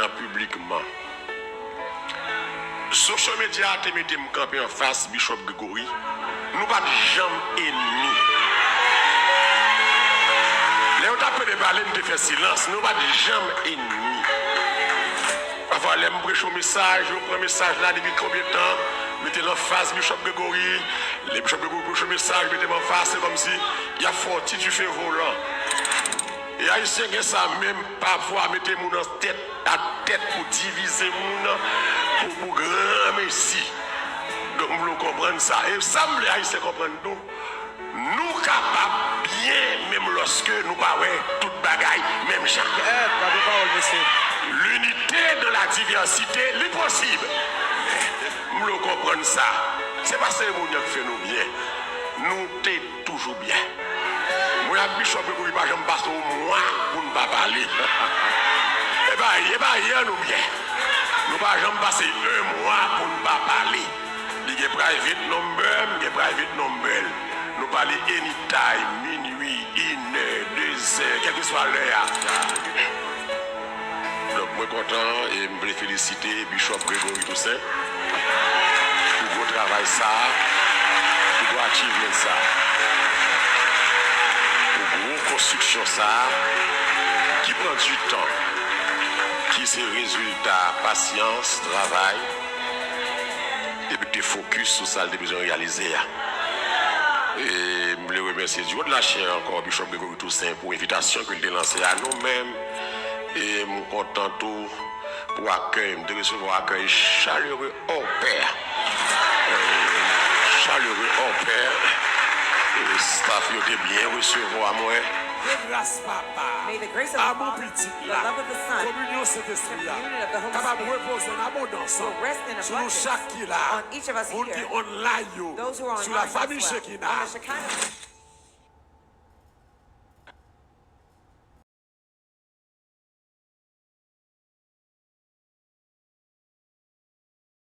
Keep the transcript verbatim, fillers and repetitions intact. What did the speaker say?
an piblikman. Social media a te mete m kanpe anfas Bishop Gregory. Nou pa t janm enmi. Lè yo t ap pede pale, m te fè silans. Nou pa t janm enmi. Pafwa, lè m preche yon mesaj, yo pran mesaj la depi konbyen tan, mete l anfas Bishop Gregory. Lè Bishop Gregory preche yon mesaj, mete m anfas, se kòmsi y ap fè yon ti dife volan. E Ayisyen gen sa menm, pafwa, mete moun an tèt, ak tèt pou divize moun, pou, pou granmesi. Donk, m vle w konprann sa. E sa m vle Ayisyen konprann tou, nou kapab byen menm lòske nou pa wè tout bagay menm jan. Kèt, gade pawòl, mesye. L'unité dans la diversité, li posib. M vle w konprann sa. Se pa seremoni an k fè nou byen. Nou te toujou byen. Mwen ak Bishop Gregory pa janm pase yon mwa pou n pa pale. E pa, e pa yè nou byen. Nou pa janm pase yon mwa pou n pa pale. Li gen private number, m gen private number l. Nou pale anytime, minui, inè, dezè, kèlkeswa lè a. Donk, mwen kontan e m vle felisite Bishop Gregory Toussaint pou gwo travay sa a, pou gwo achievement sa a, pou gwo konstriksyon sa a ki pran du tan, ki se rezilta pasyans, travay, epi te fokis sou sa l te bezwen reyalize a. E m vle remèsye du haut de la chair ankò Bishop Gregory Toussaint pou envitasyon ke l te lanse a nou menm. E m kontan tou pou akèy, m te resevwa akèy chalere hors pair. E, chalere hors pair. E staff yo te byen resevwa mwen. Ke gras Papa, May the grace of the amou Father, Pitit the la, love of the Son, kominyon Sentespri a, communion of the Holy kapab Spirit repoze an abondans will rest in sou nou abundance chak ki la, on each of us moun ki here, online yo, those who are sou la online as fanmi well, Shekinah. On the Shekinah.